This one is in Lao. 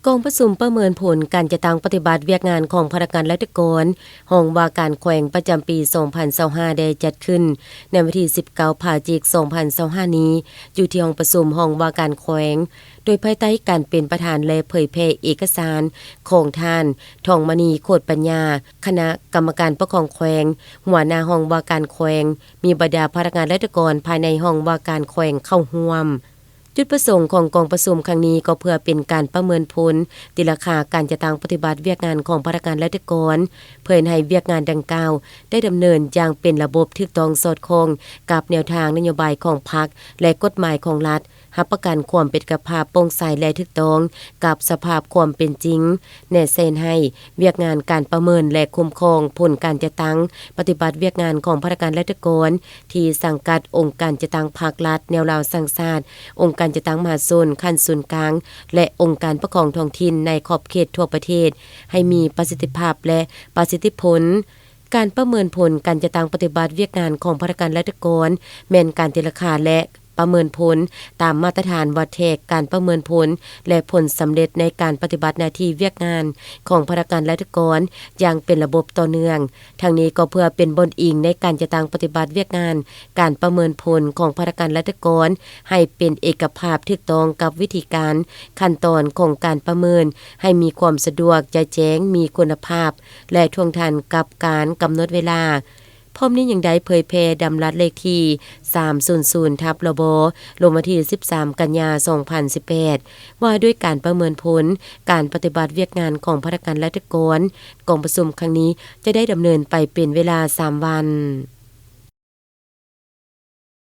ກອງປະຊຸມປະເມີນຜົນການຈັດຕັ້ງປະຕິບັດວຽກງານຂອງພະນັກງານລັດຖະກອນ ຫ້ອງວ່າການແຂວງ ປະຈຳປີສອງພັນຊາວຫ້າ ໄດ້ຈັດຂຶ້ນໃນວັນທີສິບເກົ້າ ພະຈິກ ສອງພັນຊາວຫ້າ ນີ້ ຢູ່ທີ່ຫ້ອງປະຊຸມຫ້ອງວ່າການແຂວງ ໂດຍພາຍໃຕ້ການເປັນປະທານ ແລະ ເຜີຍແຜ່ເອກະສານຂອງທ່ານ ທອງມະນີ ໂຄດປັນຍາ ຄະນະກຳມະການປົກຄອງແຂວງ, ຫົວໜ້າຫ້ອງວ່າການແຂວງ, ມີບັນດາພະນັກງານລັດຖະກອນພາຍໃນຫ້ອງວ່າການແຂວງເຂົ້າຮ່ວມ. ຈຸດປະສົງຂອງກອງປະຊຸມຄັ້ງນີ້ກໍເພື່ອເປັນການປະເມີນຜົນຕີລາຄາການຈັດຕັ້ງປະຕິບັດວຽກງານຂອງພະນັກງານລັດຖະກອນ ເພື່ອເຮັດໃຫ້ວຽກງານດັ່ງກ່າວໄດ້ດຳເນີນຢ່າງເປັນລະບົບ, ຖືກຕ້ອງ, ສອດຄ່ອງກັບແນວທາງນະໂຍບາຍຂອງພັກ ແລະ ກົດໝາຍຂອງລັດ, ຮັບປະກັນຄວາມເປັນເອກະພາບ, ໂປ່ງໃສ ແລະ ຖືກຕ້ອງກັບສະພາບຄວາມເປັນຈິງ, ແນໃສ່ໃຫ້ວຽກງານການປະເມີນ ແລະ ຄຸ້ມຄອງຜົນການຈັດຕັ້ງປະຕິບັດວຽກງານຂອງພະນັກງານລັດຖະກອນ ທີ່ສັງກັດອົງການຈັດຕັ້ງພັກລັດ, ແນວລາວສ້າງຊາດ, ອົງການຈັດຕັ້ງມະຫາຊົນຂັ້ນສູນກາງ ແລະ ອົງການປົກຄອງທ້ອງຖິ່ນໃນຂອບເຂດທົ່ວປະເທດ ໃຫ້ມີປະສິດທິພາບ ແລະ ປະສິດທິຜົນ. ການປະເມີນຜົນການຈັດຕັ້ງປະຕິບັດວຽກງານຂອງພະນັກງານລັດຖະກອນ ແມ່ນການຕີລາຄາ ແລະ ປະເມີນຜົນຕາມມາດຕະຖານວັດແທກການປະເມີນຜົນ ແລະ ຜົນສຳເລັດໃນການປະຕິບັດໜ້າທີ່ວຽກງານຂອງພະນັກງານລັດຖະກອນຢ່າງເປັນລະບົບຕໍ່ເນື່ອງ. ທັງນີ້ກໍເພື່ອເປັນບ່ອນອີງໃນການຈັດຕັ້ງປະຕິບັດວຽກງານການປະເມີນຜົນຂອງພະນັກງານລັດຖະກອນ ໃຫ້ເປັນເອກະພາບ, ຖືກຕ້ອງກັບວິທີການ, ຂັ້ນຕອນຂອງການປະເມີນ, ໃຫ້ມີຄວາມສະດວກ, ຈະແຈ້ງ, ມີຄຸນນະພາບ ແລະ ທ່ວງທັນກັບການກຳນົດເວລາ. ພ້ອມນີ້ຍັງໄດ້ເຜີຍແຜ່ດຳລັດເລກທີສາມສູນສູນ ທັບ ລບ ລົງວັນທີສິບສາມ ກັນຍາ ສອງພັນສິບແປດ ວ່າດ້ວຍການປະເມີນຜົນການປະຕິບັດວຽກງານຂອງພະນັກງານລັດຖະກອນ. ກອງປະຊຸມຄັ້ງນີ້ຈະໄດ້ດຳເນີນໄປເປັນເວລາສາມວັນ.